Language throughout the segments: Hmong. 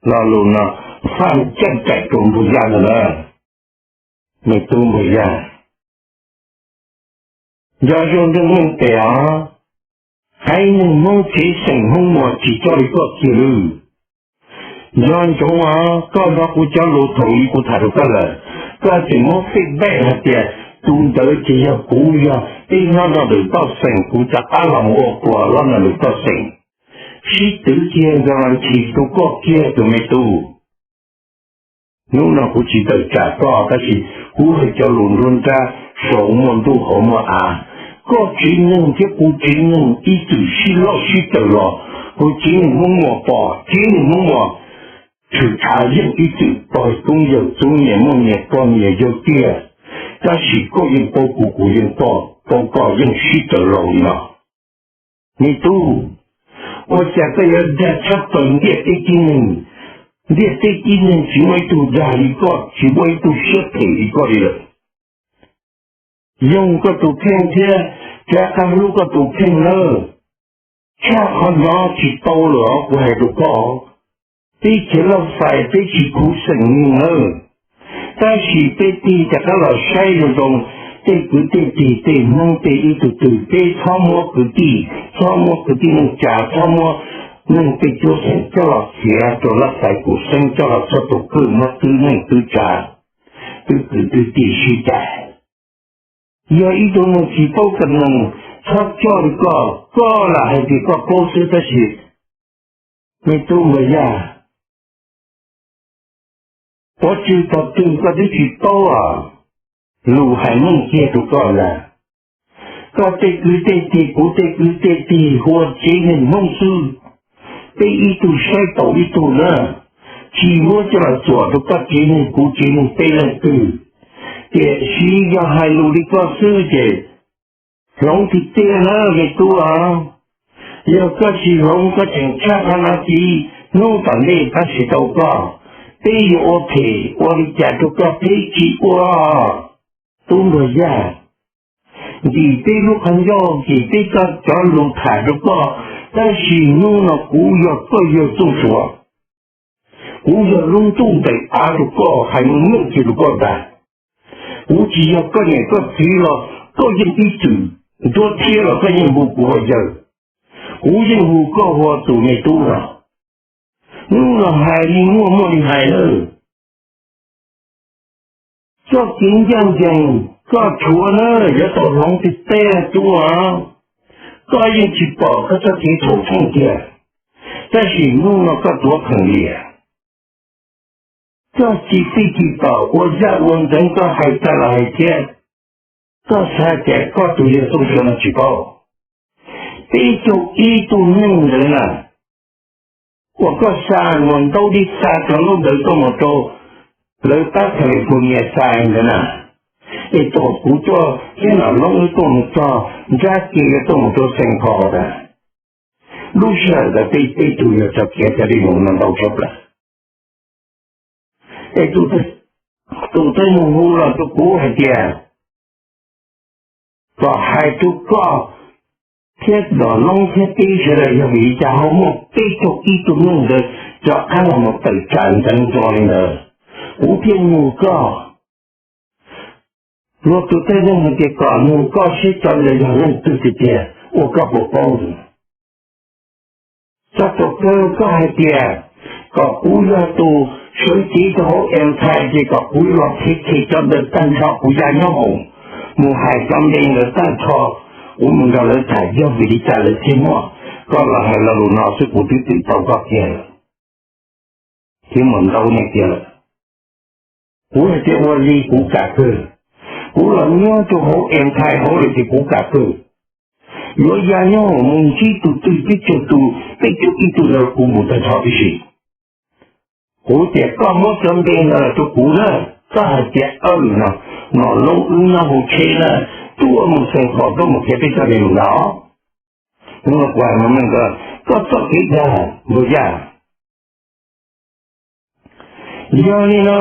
Lo lus no faj ceeb kaim rau Npuag Yaj ntag na. Me tub Npuag Yaj, nco zoo ntuj neej tes os, haiv neeg Hmoob tsev xeem Hmoob Muas tsis coj li koj kiag lawm. Nco ntsoov os, koj hnov kuv cov lus thaum ub kuv tham rau koj lawm, koj tseem muab feedback hais tias tus ntawd ces yog kuv, yog peb nyob rau ntawm toj xeem, kuv rov qab los mus ua quas los ntawm toj xeem. Sib twv kiag nkaus los ntshis rau koj kiag tus me tub. Hnub no kuv tsis tawm tsam koj, tab sis kuv hais cov lus nruab nrab, saum muaj ntuj hauv muaj av. Koj tsev neeg thiab kuv tsev neeg ib txwm sib loj sib tawm los, kuv tsev neeg Hmoob Muas pom tsev neeg Hmoob Muas tshwm tshav yeej ib txwm pog koob yawg txwv nyias muaj nyias pog nyias yawg tiag. Tab sis koj yeej paub kuv, kuv yeej paub koj, yeej sib tawm laus li no. Me tub, ua cas koj yuav dag tshaj plaws ntiaj teb tib neeg? Ntiaj teb tib neeg tsis muaj ib tug dag li koj, tsis muaj ib tug siab phem li koj li lawm. Yoog koj tus kheej thiab rov qab hlub koj tus kheej nawb. Tshaj qhov no tsis tau lawm os, kuv hais rau koj. Peb chaw loj xais peb tsis khuv xeem li nawb. Tab sis peb tig rov qab los saib zoo zoo, tej kwv tej tij tej Hmoob tej ib tug twg, peb txhob muab kwv tij, txhob muab kwv tij neej tsa, txhob muab neeg tej cuab xeem coj los txiav rau lab xaiv kuv xeeb, coj los txog tus kwj muab twb neej twb tsa, twb kwv twb tij sib cais. Yog ib tug neeg tsis paub ka nees, txhob coj li koj. Koj lam hais tias koj paub xwb tab sis, me tub Npuag Yaj, pov tseg tog twg koj twb tsis paub os. Lus hais meej kiag rau koj lawm. Koj tej kwv tej tij, kuv tej kwv tej tij, hu ua tsev neeg Hmoob xwb, peb ib tug saib taus ib tug na. Tsis muab coj los txuam rau koj tsev neeg kuv tsev neeg peb leej twg. Tiam sis yog hais lus li koj xwb ces hloov tiag tiag na me tub os. Yog koj tsis hloov koj tseem tshaj qhov no tiv hnub tom ntej tab sis tau koj, peb yuav ua phem ua li cas rau koj peb tsis ua. Tub Npuag Yaj, ntim peb lub qhov ncauj, ntim peb cov lus tham rau koj, tab sis hnub no kuv yog koj yawg Txooj Suav, kuv yog lub ntuj ntais av rau koj, hais meej meej kiag rau koj ntag. Kuv tsis yog koj niam koj txiv los koj yeej ib txwm, nruab thiab los koj yeej hu kuv ua yawg, kuv yeej hu koj ua tus me tub no. Hnub no hais li muaj muaj li hais lawm. Txoj kev ncaj ncees koj tshuav na, yuav tau hloov tiag tiag tub os. Koj yeej tsis pom koj txoj kev txhaum tsheej tiag, tab sis hnub no koj tuav pheem liam. Koj tsis txij tsis pom ua zaj ua ntxeev koj hais tag los hais thiab. Koj xav tias koj tus yawg Txooj Suav no tsis paub? Peb caug ib tug neeg ntawd na, uas koj xa mus ntaub dib xa cov ntaub ntawd tuaj mus rau lawv pab California xa ntawd na, es tom kuv tuaj thiab Nom Loob wb tuaj mus txog nrab ke tuaj mus rau Xees Phos ntawd, lub sij hawm ntawd peb peb tug yawg txog khiav cov dej mus no ntau tshaj plaws. Es tus twg mus hu los rau kuv hais tias kom hais rau koj thiab Nom Loob thiab peb sawv daws yog vim li cas ho muaj peb caug ib tug neeg ntawd rov qab los mus tawm tsam ntxeev nco li ntawd, kuv thiaj nug koj. Luag tus thawj neeg hais tias kom nug koj seb cov ntawd yog leej twg tiag tiag, ua koj puas paub? Txog thaum kawg koj hais tias kom kuv yog tus sawv cev rau hauv Amtrak ces kom kuv los qhia qhia cov ntawd tag nrho, kuv ya nyob hoom mus hais cov npe ntawd tag nrho, kuv mus nrog lawv tham yog vim li cas lawv thiaj muaj. Koj los hais lo lus no xwb kuv twb twm tau koj kiag lawm, thiab mus ntaub nej kiag lawm. Kuv hais tias ua li kuv kam kawg, kuv los nyob rau hauv Amtrak hauv lawm ces kuv kam kawg. Yuav ya nyob hoom mus ntsib tus twg peb caug tus, peb caug ib tug ntawd kuv mus tag nrho tib si. Kuv tias koj muab cov npe ntawd los rau kuv na, koj hais tias aw no, Nom Loob wb nyob hauv tsheb na, tuaj mus Xees Phos tuaj mus qhia peb txoj kev lus ntawd. Hnub no kuv hais meej meej rau koj txoj kev dag Npuag Yaj. Yog li no,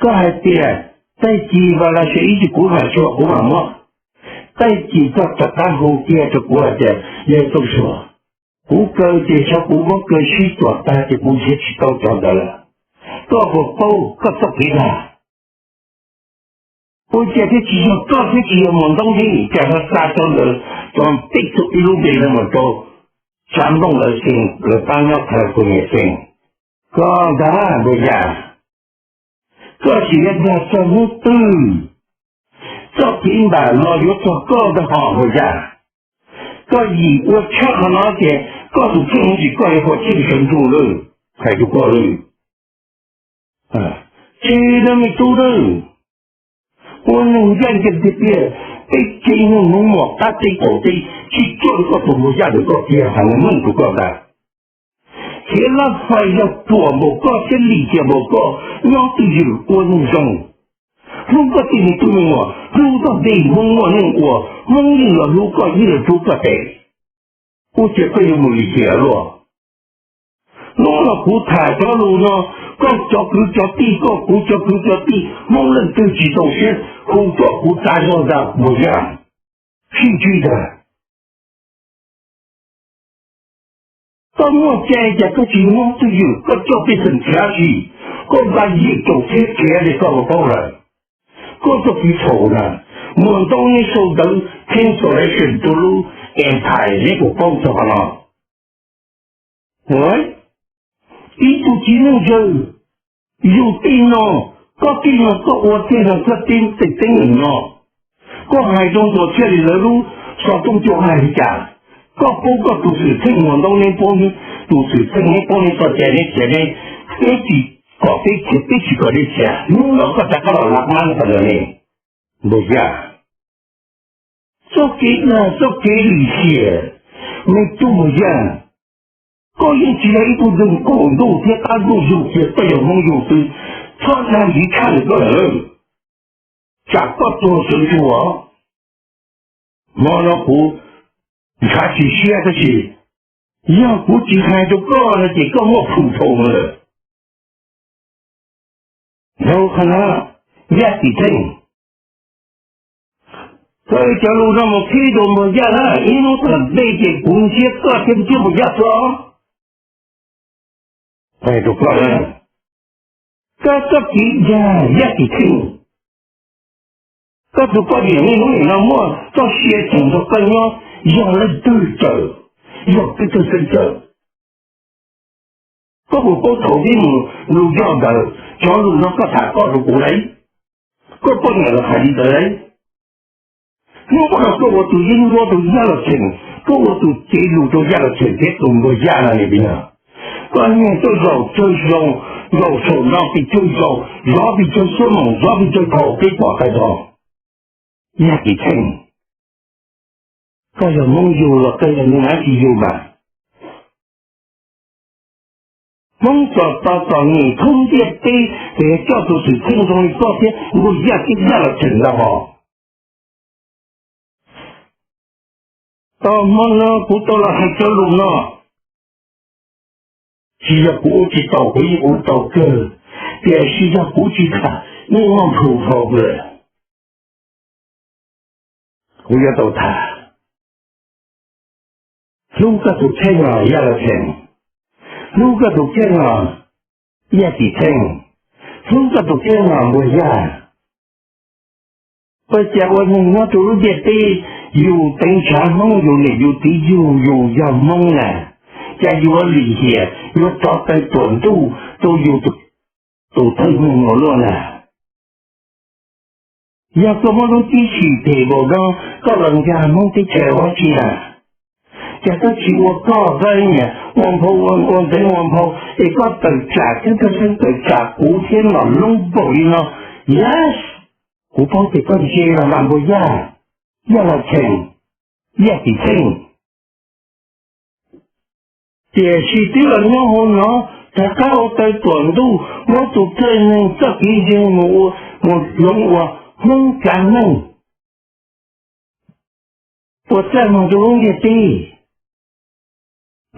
koj hais tias tag kis Vas Las Xias ib tsis kuv vam tsuag kuv mam muab, tag kis koj rov qab hu kiag rau kuv hais tias yawg Txooj Suav, Kuv kaw ces xyov kuv muab kaw sib tuam tag ces kuv nrhiav tsis tau cov ntawd lawm. Koj puas paub koj txoj kev dag? Ua cas thiaj tsis yog koj thiab tsis yog Muas Ntoob thiab, cas ho xa cov ntawd, cov peb tug ib lub npe no mus rau tsav nplooj lawv xeev, lawv pab nyob California xeev? Koj ntag Npuag Yaj, koj tsis yog dag txog hnub twg, txoj kev npam no yuav txog koj ntag hos Npuag Yaj. Koj yim ua tshaj qhov no ces koj tus kheej tsis koj yuav ua tshaj sawv ntsug lawm, hais rau koj lawm. Tsis no me tub nawb, ua neeg ncaj ncees tiag tiag, peb tsev neeg Hmoob Muas qab teb qaum teb tsis cuag li koj tus Npuag Yaj ntawm koj tiag, hais meej rau koj ntag. Khiav lab fais yog ruam npaum koj thiab lim hiam npaum koj, nyob twj ywm ua neeg zoo. Hlub koj tej me tub me nyuam, hlub koj tej Hmoob muaj neej ua, Hmoob yeej los hlub koj, yeej los rub koj tes. Ua cas koj yuav mus lim hiam luaj? Hnub no kuv tham cov lus no, koj cov kwv cov tij, koj kuv cov kwv cov tij, Hmoob leej twg tsis txaus siab hu tuaj kuv tsav zog ntag Npuag Yaj. Sib ntsib ntag. Koj muaj cai cas koj tsis nyob twj ywm, koj coj pej xeem txiav tsis, koj nqa yim caum txhiab khiav li koj puas paub lawm? Koj txoj kev txhaum na, Muas Ntoob neb sau ntawv cancellation rau lub Empire, neb puas paub txog qhov no? Ua, ib tug txiv neej yawg, yus tij no, koj tij no koj ua tij no koj tib teeb teeb no, koj hais rau Ntuas Txhiaj li lawv lub xov tooj cua hais li cas? Koj paub koj tus xwm txheej Muas Ntoob neb paub, tus xwm txheej neb paub neb txoj cai neb txiav neb, neb tsis kom peb khiav peb tsis kom neb txiav, hnub no koj rov qab los lam mab qhov ntawd ne. Npuag Yaj, txoj kev dag txoj kev lim hiam, me tub Npuag Yaj, koj yeej tsis yog ib tug neeg qaum ntuj thiab qab ntuj yug kiag, koj yog Hmoob yug twg, txhob dag ntxiv tshaj li koj lawm, tsam koj tuag sawv ntsug. Hmo no kuv ntshav tsis siab tab sis yog kuv tsis hais rau koj no ces koj muaj plhus dhau lawm. Dhau qhov no, Yaj Tim Theej, koj cov lus no mus qhib rau Npuag Yaj na, ib hnub tom ntej ces kuv ntshiab koj thiab ntshiab Npuag Yaj txog. Hais rau koj na, koj txoj kev dag Yaj Tim Theej, koj tus poj niam niaj hnub nim no muaj txoj sia tseem nrog koj nyob, yog leej twg tawm, yog peb tug xeeb tawm. Koj puas paub thaum peb mus lus yog ntawd, cov lus no koj tham koj rau kuv lauj? Koj poj niam los hais li ntawd lauj? Hnub no koj ua tus yeeb ncuab rau Yaj Los Cheem, koj ua tus cev lus rau Yaj Los Cheem thiab tus Npuag Yaj no niam tij no. Koj niag tuaj zaum tsawg zaus, zaum saum no pes tsawg zaus, zov pes tsawg xuab moos, zov pes tsawg thaum peb pom tag nrho. Yaj Tim Theej, koj yog Hmoob yug los koj yog neeg dab tsi yug mas? Hmoob txom txom nyem thoob ntiaj teb, es coj tus xwm txheej zoo li koj thiab Npuag Yaj thiab Yaj Los Cheem ntag hos. Tau hmo no kuv tau los hais cov lus no, tsis yog kuv ua tsis tau, kuv yeej ua tau kawg, tiam sis yog kuv tsis tham yeej muaj plhus dhau lawm. Kuv yuav tau tham. Hlub koj tus kheej los Yaj Los Cheem, hlub koj tus kheej los Yaj Tim Theej, hlub koj tus kheej los Npuag Yaj. Ua cas ua neeg nyob rau lub ntiaj teb, yus teev tshav Hmoob, yus niam yus txiv yug yus yog Hmoob na, cas yuav lim hiam yuav rov taw tuam ntuj rau yus tus thawj hwj mus luaj na? Yog koj muaj lub tib sim phem npaum no, koj los nkag Hmoob teb chaws ua dab tsi na? Cas koj tsis ua koj, koj niam ua nphau ua ntxeev ua nphau es koj tawm tsam thiab koj xeeb tawm tsam kuv thiab Nom Loob npaum li no? Yes, kuv paub tias koj ntse los mas Npuag Yaj, Yaj Los Cheem, Yaj Tim Theej. Tiam sis twb los nyob hauv no, rov qab ua taw tuam ntuj, muab tus thawj neeg txoj kev ntseeg mus ua, mus hloov ua Hmoob tsav neeg, ua txaj muag rau lub ntiaj teb.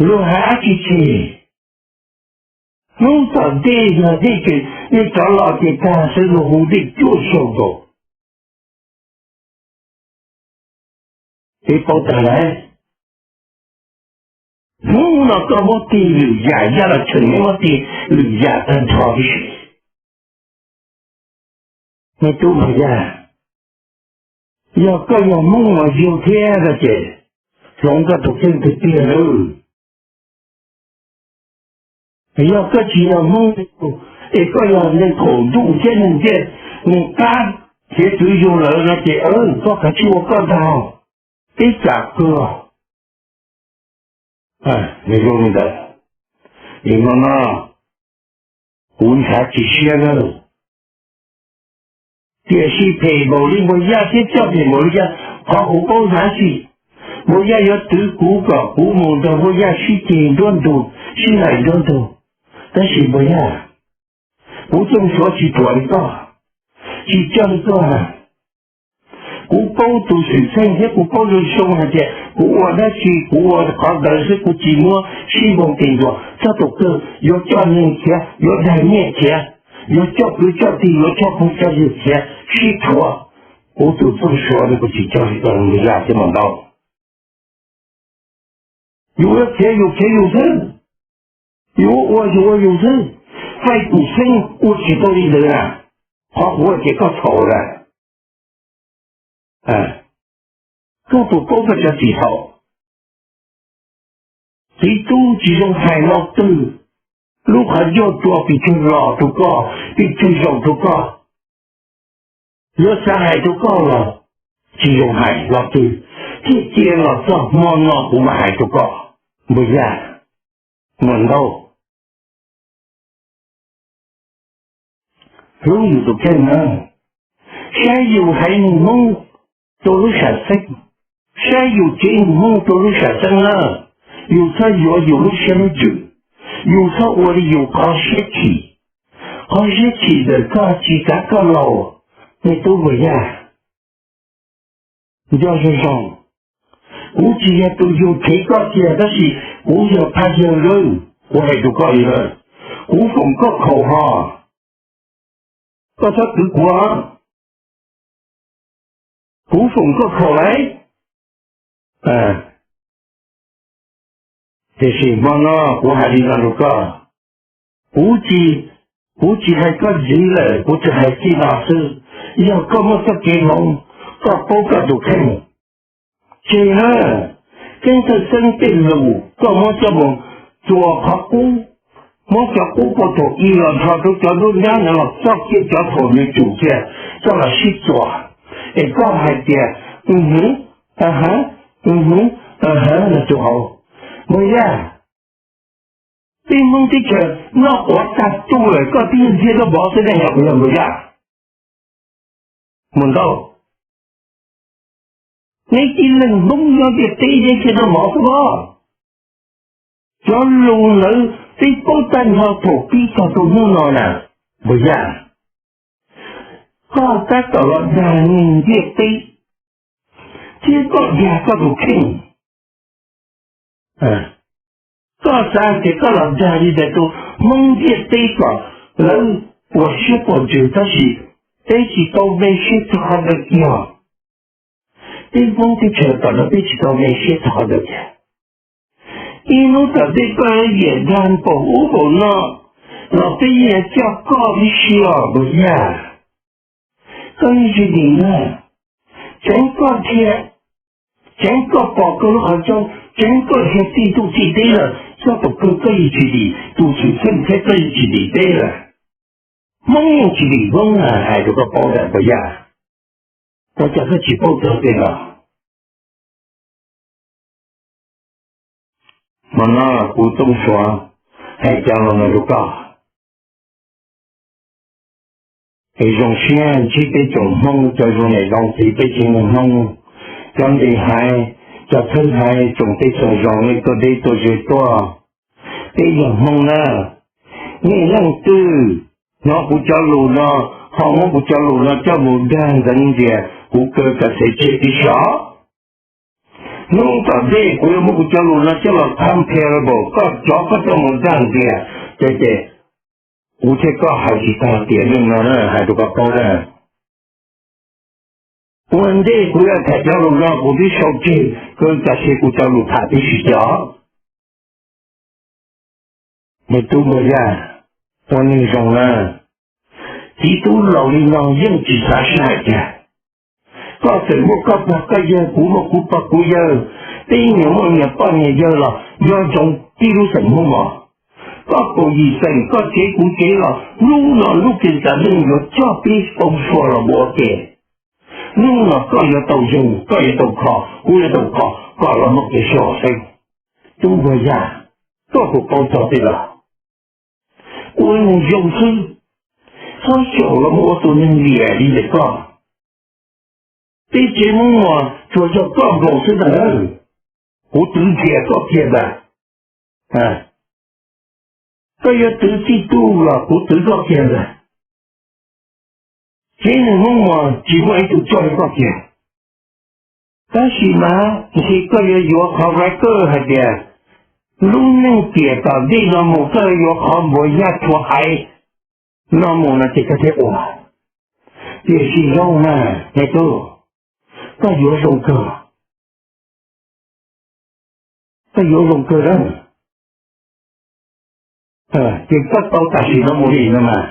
Luag hais dab tsi tseg? Hnub tom ntej yog dej ces nej rov los ces tag sawv luag hu dej cuaj zaug nkaus. Peb paub tag lawm. Hnub no koj muab tig lwm yam, yaj los tseem muab tig lwm yam tag nrho tib si. Me tub Npawg Yaj, yog koj yog Hmoob uas yug thiab no ces hloov koj tus kheej tiag tiag lawm. Yog koj tsis yog Hmoob es koj yog neeg thaum ntuj thiab neeg ntiaj neeg qab, hiav txwv yug lawm no ces koj kav tsij ua koj ntag, peb kam kawg. Nws zoo li ntawd, es no no kuv ntshav tsis siab lawm. Tiam sis phem npaum li Npawg Yaj thiab coj phem npaum li Yaj, qhov kuv paub hnyav tsis, Npawg Yaj yuav twv kuv kom kuv mus nrog Npawg Yaj sib ceg nruab ntug, sib hlais nruab ntug. Tab sis Npawg Yaj, kuv Txooj Suav tsis thuam li koj, tsis coj li koj na. Kuv paub tus xwm txheej thiab kuv paub zoo zoo hais tias kuv ua dab tsi kuv ua qhov ntawd xwb, kuv tsis muab sib ntaus tes ntuas txog tus kawg yuav coj neeg khiav, yuav dag nyiaj khiav, yuav coj kwv coj tij, yuav coj phooj coj ywg khiav sib rhuav. Kuv tus Txooj Suav no kuv tsis coj li koj Npawg Yaj thiab Maum Ntaub. Yus ua khiav yus khiav yus xwb, yus ua yus ua yus xwb. Faij tus xeeb ua tsis tau li ntawd na, qhov kuv hais tias koj txhaum lawm. Koj puas paub koj cov txim thaum? Txiv tub tsis zoo hais lo twg, lub qhov ncauj tua pes tsawg los rau koj, pes tsawg zaus rau koj, yuav xav hais rau koj los tsis zoo hais lo twg, thiaj cia los txog hmo no kuv mam hais rau koj. Npawg Yaj, Maum Ntaub, hlub yus tus kheej na, saib yus haiv neeg Hmoob rau lub sam xeeb, saib yus tsev neeg Hmoob rau lub sam xeeb na. Yus txhob yuav yus lub siab lub ntsws, yus txhob ua li yus qhov siab chim. Qhov siab chim ntawm koj tsis kav koj laus, me tub Npawg Yaj. Nco zoo zoo, kuv tsis yog tus yug thev koj kiag tab sis kuv yog phaj yawg lawm, kuv hais rau koj li lawm, kuv foom koj khaum ho. Koj txhob kwv kuv, kuv foom koj khaum lauj. Tiam sis hmo no kuv hais li no rau koj, kuv tsis, kuv tsis hais koj ntxiv lawm, kuv tsuas hais txij no xwb. Yog koj muaj txoj kev hloov, koj paub koj tus kheej, tseg na. Ceeb thawj xeeb tej lus koj muab coj mus txuas qhov qub, muab cov qub puag thaum i los nrho rau cov nruab nrab ntawd los txoj kiag cov thaum nws tsum kiag coj los sib txuas, es koj hais tias, hm, a ha, hm, a ha los rau hauv. Npawg Yaj, peb Hmoob teb chaws noj quav tag tuaj lawm koj twb ntxias rau vov xwb ne, yog kuv yog Npawg Yaj. Maum Ntaub, neb tib leeg Hmoob nyob ntiaj teb neb ntxias rau vov xwb os. Cov lus ntawd peb paub tag nrho thaum pib txog rau hnub no na, Npawg Yaj. Koj tab tom los dag neeg ntiaj teb, thiab koj dag koj tus kheej. Koj xav tias koj los dag li ntawd rau Hmoob ntiaj teb kom lawv puas siab puas ntsws tab sis peb tsis tau me siab txog qhov ntawd kiag. Peb Hmoob teb chaws tom no peb tsis tau me siab txog qhov ntawd kiag. Ib hnub tom ntej koj yeej dag npaum ub npaum no los peb yeej coj koj tib si os Npawg Yaj. Koj yeej tsis dim na. Tseev koj dhia, tseev koj pom koj lub qhov rooj, tseev koj dhia txij ntuj txij teb lawm, txog tus kawg koj yeej tsis dim, tus xwm txheej thiab koj yeej tsis dim peb lawm. Hmoob yeej tsis dim Hmoob na, hais rau koj paub ntawm Npawg Yaj. Ua cas koj tsis paub txog tej no? Hmo no kuv Tooj Suav hais cov lus no rau koj, es zoo siab ntsib peb tsoom Hmoob cov zoo niam zoo txiv peb tsev neeg Hmoob, cov nqi haiv, cov txheeb haiv tsoom teb tsoom zoo nej tuaj deb tuaj ze tuaj. Peb yog Hmoob na, nej leej twg hnov kuv cov lus no, ho muab kuv cov lus no coj mus dag ntxeev ntias kuv kaw kom txhav tseg tib si. Hnub tom ntej kuv yuav muab kuv cov lus no coj los comparable koj cov koj coj mus dag ntias, ces ces kuv thiab koj hais tsis tag tiam neej no na, hais rau koj paub na. Ua ntej kuv yuav tham cov lus no kuv twb sau tseg, koj txav kiag kuv cov lus tham tib si cov. Me tub Npawg Yaj, ua neeg zoo na. Txiv tub laus li no yeej tsis xav sib hais tiag. Koj txawm muaj koj pog koj yawg, kuv muaj kuv pog kuv yawg, peb nyias muaj nyias poj nyias yawg los nco ntsoov tib lub xeem Hmoob Mos. Koj kaum yim xeem koj tsev kuv tsev los hnub no lub Kias Txas Meej yuav coj peb Poob Sua los mus ua ke. Hnub no koj yuav tau zoo, koj yuav tau kho, kuv yuav tau kho, kom los muaj kev sib haum xeeb. Tub Npawg Yaj, koj puas paub txog tej no? Ua neeg zoo xwb, txhob xyaum los mus ua tus neeg liam li ntawm koj. Peb tsev Hmoob Mos tsuas yog koj nkaus xwb ntag. Kuv twv nrhiav koj kiag ntag. Koj yuav twv txij tub los kuv twv koj kiag ntag. Tsev neeg Hmoob Mos tsis muaj ib tug coj li koj kiag. Tab sis mas ntshe koj yuav yuav qhov record hais tias lub neej tiam tom ntej no mus koj yuav yuav qhov Npawg Yaj tshua hais no mus no ces koj thiaj ua. Tiam sis zoo mas me tub, koj yuav zoo kawg, koj yuav zoo kawg na. Ces koj tau tam sim no mus li no mas.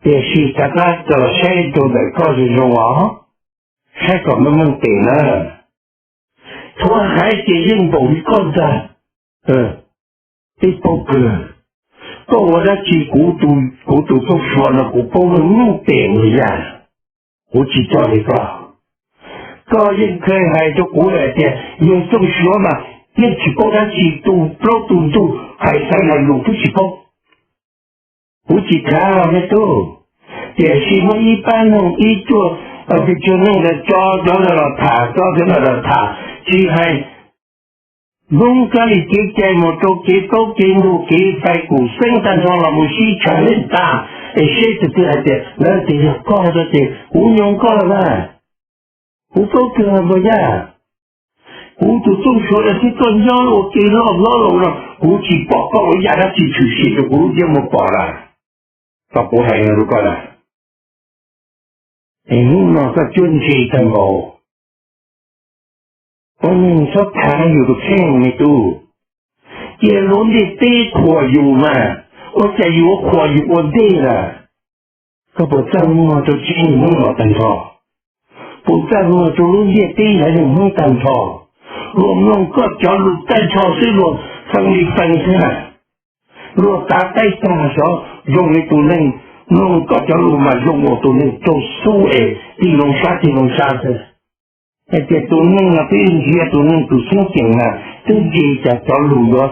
Tiam sis rov qab los saib rau ntawm koj zoo zoo os, saib kom meej meej tes na. Txhua haiv ces yeej npaum li koj ntag. Peb paub kawg, koj ua dab tsi kuv, kuv tus Txooj Suav no kuv paub lawm, lub tes Npawg Yaj, kuv tsis coj li koj. Koj yeej kheev hais rau kuv lawm tias yawg Txooj Suav mas yeej tsis paub dab tsi, tu plaub tu ntug, hais xaiv hais lus twb tsis paub. Kuv tsis khav me tub, tiam sis muaj ib pab neeg ib cuaj, pes tsawg neeg ntawd tso cov ntawd los tham, tso cov ntawd los tham, tsis hais Hmoob kab li kev cai mus rau kev plaub kev ntug kev fais kum xeeb tag nrho los mus sib tshawb leej tag, es seb tus twg hais tias lawv tias yog koj no ces kuv nyob koj na. Kuv paub kawg Npawg Yaj, kuv tus Txooj Suav no thiab koj nyob ua ke loj hlob los no kuv tsis pom koj ua yam dab tsi tshwm sim rau kuv lub siab muag pom lawm. Koj, kuv hais rau koj lawm, es hnub no koj cuab ntse tag npaum, ua neeg txhob khav yus tus kheej me tub. Cia lub ntiaj teb qhuas yus mas, ua cas yus yuav qhuas yus ua ntej lawm? Koj puas txaj muag rau tsev neeg Hmoob Mos tag nrho? Puas txaj muag rau lub ntiaj teb haiv neeg Hmoob tag nrho? Luag mloog koj cov lus tag nrho xwb luag feeb li feeb xwb na. Luag tav taib tag xyov zoo li tus neeg, mloog koj cov lus mas zoo ua tus neeg raug xub es tig loo sab tig loo sab xwb. Hais tias tus neeg no twb ntsia tus neeg tus xeeb ceem na, twb ntsia cas cov lus yuav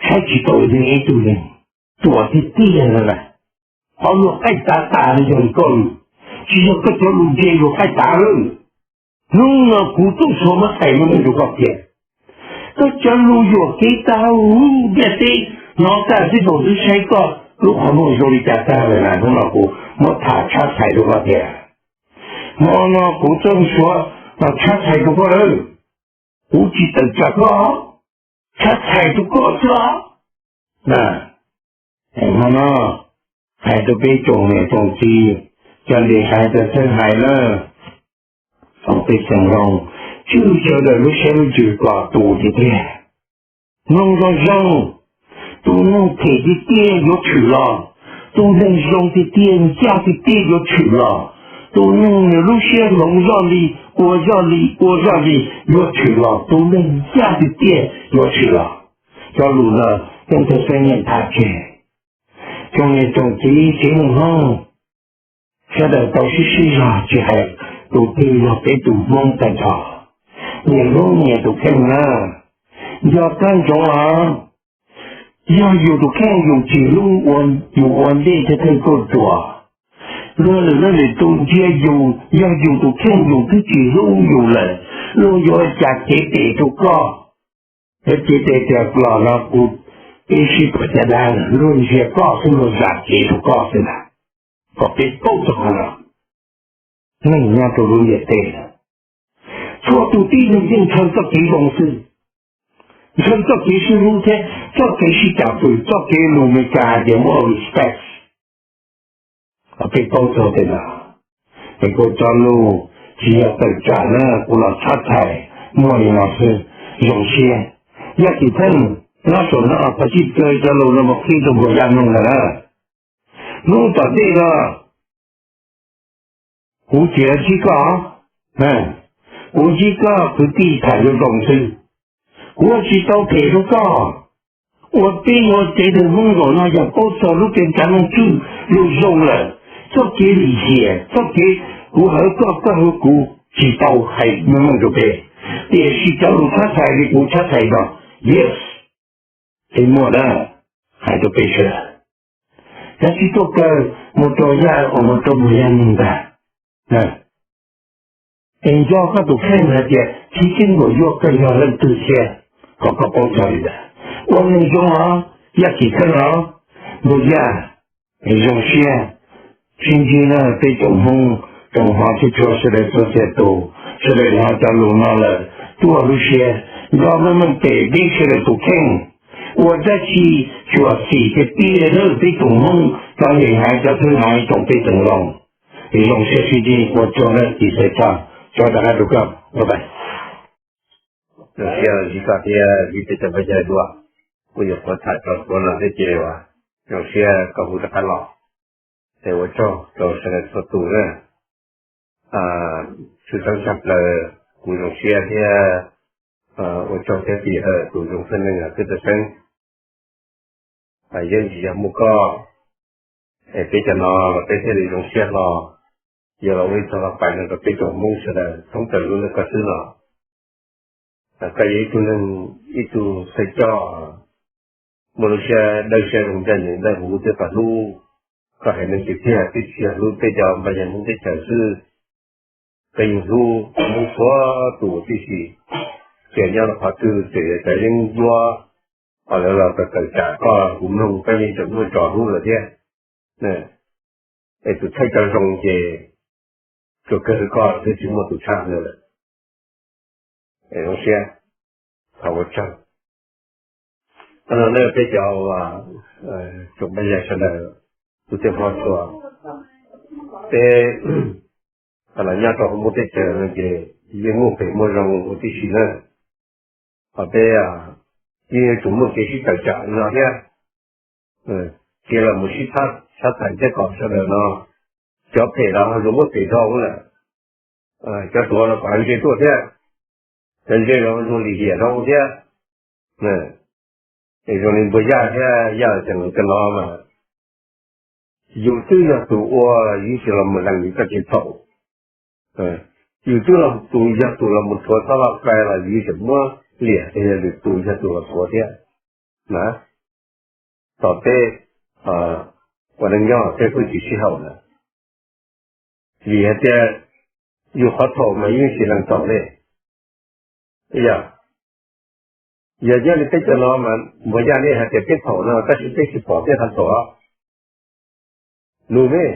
saib tsis taus neeg ib tug neeg, tuam tiag tiag no na. Qhov luag qaij tav tas no yog li koj lus, tsis yog koj cov lus ntse luag qaij tav lawm. Hnub no kuv Txooj Suav muab txhais lub neej rau koj tiag, koj cov lus yuam kev tag lub ntiaj teb, hnov tag xib taus twb saib koj lub qhov muag zoo li cas tag lawm na. Hnub no kuv muab tham tshab txhais rau koj tiag. Hmo no kuv Txooj Suav los tshab txhais rau koj lawm, kuv tsis tawm tsam koj, tshab txhais rau koj xwb os. Hmo no hais rau peb tsoom niam tsoom txiv, cov ntes hais txawj hais lawm, tsoom pej xeem Hmoob, tswj sawv daws lub siab lub ntsws kom tus tiag tiag. Mloog zoo zoo, tus neeg phem tiag tiag yuav tshwm los, tus neeg zoo tiag tiag ncaj tiag tiag yuav tshwm los, tus neeg nws lub siab hloov zoj li, ua zoj li, ua zoj li yuav tshwm los, tus neeg ncaj tiag tiag yuav tshwm los. Cov lus no peb thawj peb nyeem tham tseg. Tsoom niam tsoom txiv tsev neeg Hmoob, sawv daws tau sib sib zog tsis hais tus twg, yog peb tus Hmoob tag nrho, nyias hlub nyias tus kheej na. Nco qab ntsoov os, yog yus tus kheej yus tsis hlub, yus ua ntej thiaj theej tuaj ruam. Luag lwm leej lwm tus ntsia yus, yog yus tus kheej yus twb tsis hlub yus lawm, luag yuav ua cas cev tes rau koj? Yuav cev tes tias los no kuv, peb sib pab caj dab, luag ntsia koj xwb luag zam cev rau koj xwb ntag. Kom peb paub txog qhov no, neeg nyob rau lub ntiaj teb, txhua tus tib neeg yeej ntshaw txoj kev zoo xwb, ntshaw txoj kev sib hlub thiab txoj kev sib cam fwm, txoj kev lus Meskas hais tias muaj respect. Peb paub txog tej no, es kuv cov lus tsis yog tawm tsam na, kuv los tshab txhais muaj li no xwb. Zoo siab Yaj Kim Theej, nyob saum no phav tsij kaw cov lus no mus qhib rau Npuag Yaj mloog lawm na. Hnub tom ntej no kuv tsis ntsib koj, kuv ntsib koj kwv tij tham zoo zoo xwb, kuv tsis tau phem rau koj. Ua peb ua tsev neeg Hmoob zaum no yog paub txog lub kev tsav noog tswj lus zoo lawm, txoj kev lim hiam, txoj kev kuv hawv koj koj hawv kuv tsis tau hais meej meej rau peb, tiam sis cov lus tshab thais li kuv tshab thais no, yes, es muaj na, hais rau peb sawv daws. Kav tsij tuaj kaw mus rau Yaj, mus rau Npuag Yaj mloog ntag. Es nco koj tus kheej hais tias chiv keeb npaum yuav koj yog leej twg thiab, kom koj paub txog li ntawd. Ua neeg zoo os, Yaj Kim Theej os, Npuag Yaj, es zoo siab sib ntsib na peb tsoom Hmoob, tsoom hmov thiab tshua sawv daws txhua txhia tus, sawv daws hnov cov lus no lawm tuaj lub siab, nco meej meej pem peb sawv daws tus kheej. Ua dab tsi tsuas xim tias pib li na peb tsoom Hmoob, cov niam hais cov thwj haiv tsoom peb tsoom Loos. Es zoo siab sib ntsib, ua tsaug na, Kim Theej, tso rov qab rau koj, bye bye. Zoo siab ntsib koj thiab ntsib peb cov pab yawg dua, kuj nyuam qhuav tham tso suav no thiab ces uas zoo siab koj hu rov qab los. Es ua tsaug rau sawv daws txhua tus na. Tshwj xeeb tshaj plaws kuv zoo siab thiab ua tsaug thiab tim hawm tus zoo txwj neej kwv tij xeeb. Yeej tsis yog muaj koj es peb cov no los peb thiaj li zoo siab hlo, yuav los ua ib txoj laj pais no rau peb tsoom Hmoob sawv daws thoob plaws lub neej koj xwb no. Koj yog ib tug neeg, ib tug thawj coj muaj lub siab dawb siab zoo ncaj ncees dawb huv thiab pab hlub. Koj haiv neeg tiag tiag, twb tsis yog hlub peb cov npaj yag Hmoob teb chaws xwb, koj yeej hlub Hmoob txhua tus tib si, tsis nyob rau qhov twg tseem yog cov yeeb ncuab, lawv los tawm tawm tsam koj, kuv mloog koj yeej tseem muaj tso hlub lawm thiab. Es tus thawj cov zoo ces tsuas kawg li koj xwb, tsis muaj tus tshaj li lawm. Es zoo siab, thov ua tsaug. Qhov no na peb cov tsoom pab yawg sawv daws, tus tij hmov txhua, peb los nyob rau hauv Hmoob teb chaws no ces yeej muaj phem muaj zoo huv tib si na. Ho peb yeej yuav tsum muaj kev sib tawm tsam no thiab, cia los mus sib txhab txhais thiab kom sawv daws no, cov phem los ho zoo muab phem dhau lawm, cov tuav los kom ntse tuaj thiab, cov ntse los zoo lim hiam dhau thiab. Es zoo li Npuag Yaj thiab Yaj Ceem cov no mas, yus twb yog tus ua, yus tsis los mus lees yus txoj kev txhaum. Yus twb los tus yog tus los mus thuav txoj laj pais los yus tseem muab liam tias yog lwm tus yog tus los thuav thiab na. Tom peb ua neej nyob peb kuj tsis sib haum na, vim hais tias yus qhov txhaum mas yus yeej tsis lees txaus li. Yog, yog nyob li peb cov no mas Npuag Yaj nej hais tias peb txhaum no tab sis peb tsis pom peb qhov txhaum. Nug me,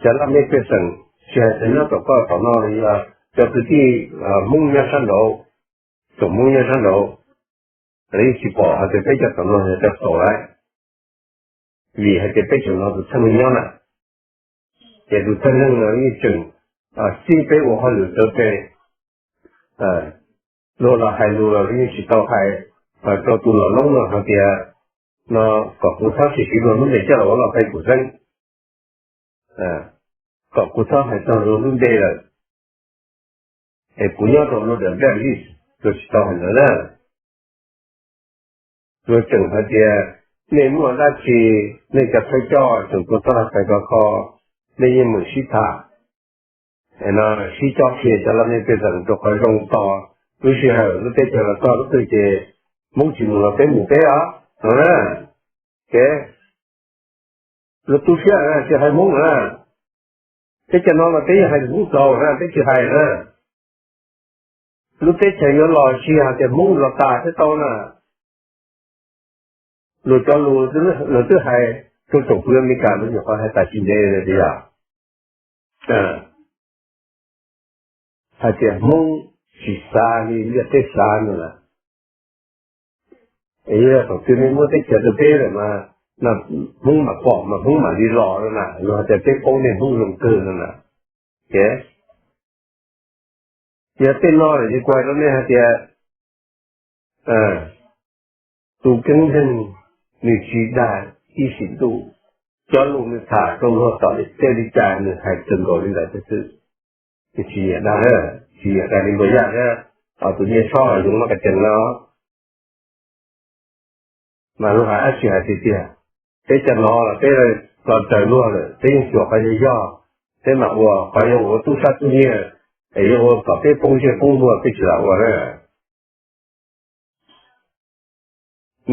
cov laj mej pej xeem, tsis hais cov nyob tom koj tom no li, cov kwv tij Hmoob nyob sab nraud, tsoom Hmoob nyob sab nraud, lawv yeej tsis pom hais tias peb cov tom no yog cov txhaum lawm, vim hais tias peb tseem los tus txheej neeg nyob na, ces tus txheej neeg no yeej tseem txib peb ua hauj lwm taw tes. Luag los hais lus los yeej tsis tau hais rau tus los loob no hais tias no, kom kuv txhob tsis siv luag lub npe coj los ua laj pais kuv xeeb, kom kuv txhob hais txog luag lub npe lawm, es kuv nyob rau luag dawm daj li, luag tsis tau hais ntawd na. Luag tseem hais tias nej muaj dab tsi, nej cov thawj coj tseem tuaj txog hais ko kho, nej yeej meem sib tham, no sib cob qhia cov laj mej pej xeem rau qhov zoo tos lub sij hawm lub teb chaws los txog lub twg ces Hmoob tsis mus los peb mus peb os no na. Ces luag tu siab tsis hais Hmoob na. Teb chaws no mas peb yeej hais Hmoob txaus na, peb tsis hais na. Lub teb chaws yuav los tsis hais tias Hmoob los tas thiab tau na. Luag cov lus luag twb hais rau tsoom fwv Amelikas, luag nyuam qhuav hais tas tsis ntev li tias yog hais tias Hmoob tsis xav li ntiaj teb xav no lawm. Es yog thaum twg nej muab teb chaws rau peb lawm mas, Hmoob mam pom mas Hmoob mam li los no na, luag hais tias peb paub nej Hmoob zoo kawg no na. Ces yog tej no lawm ces kuv hais rau nej hais tias Tus keeb neeg nws tsis dag ib sim ntuj, cov lus nws tham rau luag tom tej li cas nws hais txog nkaus li ntawd xwb. Nws tsis nyiam dag, tsis nyiam dag li Npuag Yaj thiab tus Nyiaj Tshoj los Yoov Mab Kas Cees no. Mas luag hais dab tsi hais tiag tiag, peb cov no los peb los raws luag lawm, peb yeej xyuas qhov yog yog, peb mam ua, qhov yuav ua tub sab tub nyiag es yuav ua kom peb poob ntsej poob muag peb tsis lam ua na.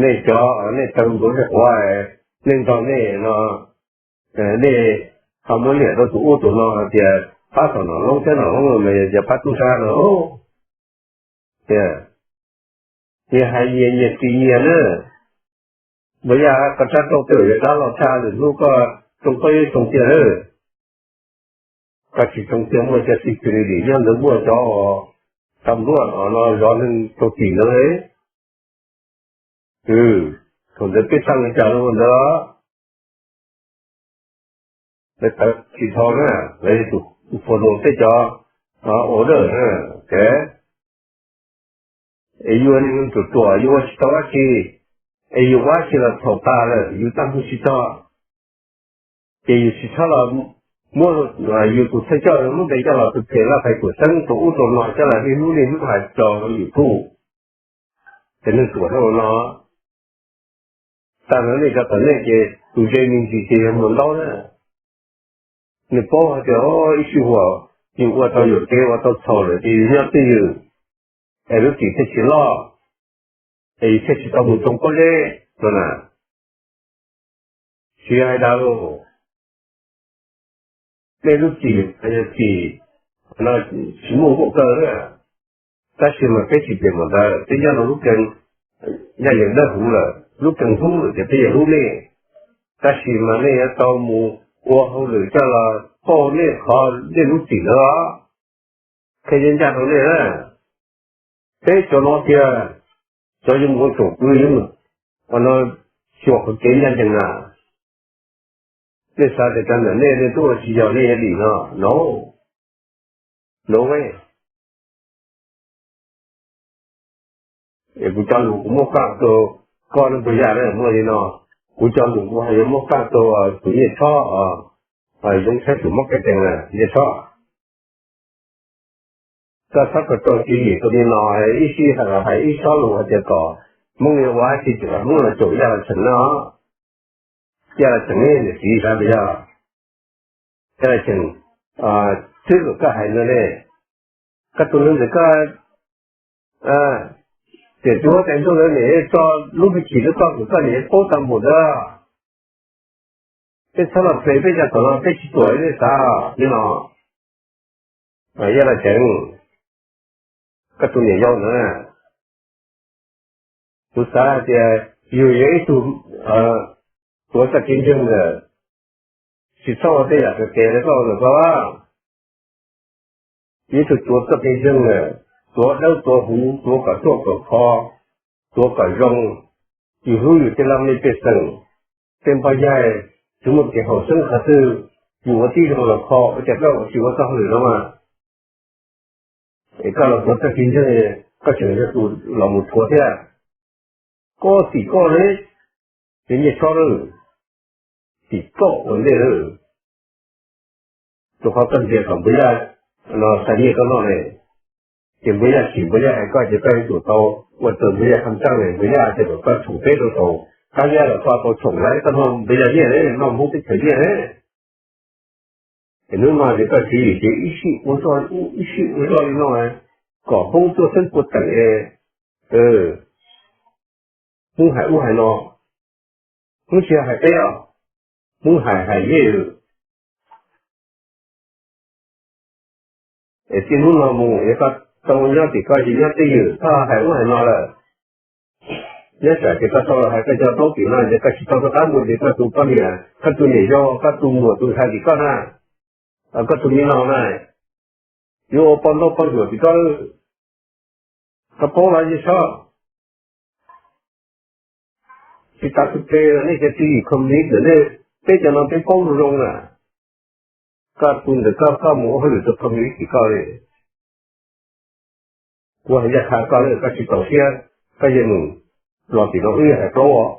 Nej cov nej taw ntuav nej quav, nej nrog nej no, nej ho muab liam rau tus ub tus no hais tias pab tom nom loob thiab nom loob los mas yog cov pab tub sab no. Nyias hais nyias, nyias tsis nyias na. Npuag Yaj, koj rab rooj tej zaum yuav dab los tshaj, lwm hnub koj tsoo koj yuav tsoo tiag lawm. Koj tsis tsoo tiag, muaj cov security nyob ntawd, muaj cov tas npluaj no zov neeg rau tim ntawd. Thaum ntawd peb xaj li cas los ua ntawd. Lawv tawv tsis tho na, lawv yog tus follow tej cov order na. Es yus ua neeg ruam ruam, yus ua tsis tau dab tsi, es yus ua dab tsi los txhaum tas lawm, yus tab hu tsis txog. Ces yus tsis txhob los muab yus tus thawj coj lub npe coj los tus phem laj phais kuam xeeb rau ub rau no coj los niaj hnub niaj hnub hais rau YouTube, ces neeg ruam ua no. Tag nrho nej cov tom nej ces tus ze me ntsis ces yog muag ntaub na. Nws paub hais tias ib sij huam yus ua tau yuam kev ua tau txhaum lawm ces yus nyob twj ywm, es lub txim thiaj tsis loj, es yus thiaj tsis tau mus tsoo pob zeb no na. Tsis yog hais dag lauj. Nej lub txim yog txim no, tsis muaj nkuaj kaw na. Tab sis mas peb tsis pem mam ntawd, peb nyob rau lub keeb, yaj yeem dawb huv lawm, lub keeb hlub lawm ces peb yeej hlub nej. Tab sis mas nej yuav tau mus ua hauj lwm coj los pauj nej qhov nej lub txim ntawd, thiaj yeej ncaj rau nej na. Peb cov no tiag, cov yuav mus ua tsoom kwv yuav mus ua no, xyuas qhov kev ncaj ncees na. Nej xav tias cov ntawm nej, nej tub ua tsis yog nej yuav dim no, no, no. Es kuv cov lus kuv muab faj rau koj, neb puas yaj na, muaj li no. Kuv cov lus kuv hais yuav muab faj rau tus Nyiaj Tshoj, Yoov Tshaj tus mob kab cees na, Nyiaj Tshoj. Koj txhob kov rau tswv yim tus me no, ib sij hais los hais ib tsob lus hais tias kom Hmoob yuav ua dab tsi ces kom Hmoob los caum Yaj Laj Cheem no. Yaj Laj Cheem niam txiv xav tias yog Yaj Laj Cheem twb kom koj hais no ne. Koj tus neeg ntawm koj, tias tus huab tais ntuj ntawd niam tso lub hwj chim rau koj kom koj niam paub tag npaum ntawd. Peb txhob los ple peb cov tom no, peb tsis tuam li nej xav li no. Yaj Laj Cheem, koj tus niam yau ntawd, kuv xav hais tias yus yog ib tug tuav txoj kev ntseeg lawm, tsis txhob ua tej yam tes tes li koj ua ntawm koj. Yus ib tug tuav txoj kev ntseeg lawm, tuav dawb tuav huv, tuav kom ruaj kom khov, tuav kom zoo. Yus hlub yus tej laj mej pej xeem, tej npoj yaig, tsis muaj kev haum xeeb qhov twg, yus ua tib zoo los kho, ua cas koj ua tsis ua txoj hauj lwm no mas. Es koj los tuav txoj kev ntseeg, koj tseem yog tus los mus thuav thiab. Koj tim koj li, ces Nyiaj Tshoj lawm, tim koj ua ntej lawm. Rau qhov koj ntxias kom Npuag Yaj no xa nyiaj koj noj ne, ces Npuag Yaj chim Npuag Yaj hais koj ces koj yuav tsum tau ua raws Npuag Yaj kham tsaaj ne, Npuag Yaj ces kom koj tshoom peb rau saum qab liab los koj tau tshoom lawm, koj noj Npuag Yaj nyiaj ne, noj Hmoob teb chaws nyiaj ne. Es hnub no ces koj tswv yim ces ib sij ua zoj ib sij ua zoj li no, kom Hmoob tuaj xeeb puag teem es Hmoob hais ub hais no, Hmoob tsis hais peb os, Hmoob hais hais yeej. Es txij hnub no mus es koj tau nyob tim koj ces nyob twj ywm, koj hais ub hais no lawm, nyob tsam ces koj tau los hais koj cov plaub tim no ces koj tsis tau rov qab mus ces koj tus poj niam, koj tus niam yau, koj tus muam tus ntxhais tim koj na, koj tus me no na, yuav ua poj ntaub poj ntsuam tim koj. Koj paub los Nyiaj Tshoj, tsis tas txug tes nej cov tswv yim khoom li ntawm nej, peb cov no peb paub zoo zoo na. Koj tus ntawm koj, koj mus ua hauj lwm rau khoom li tim koj li. Kuv hais ncaj qha koj lawm, koj tsis txaus siab, Koj yog nws los tim no wb yog hais plaub os.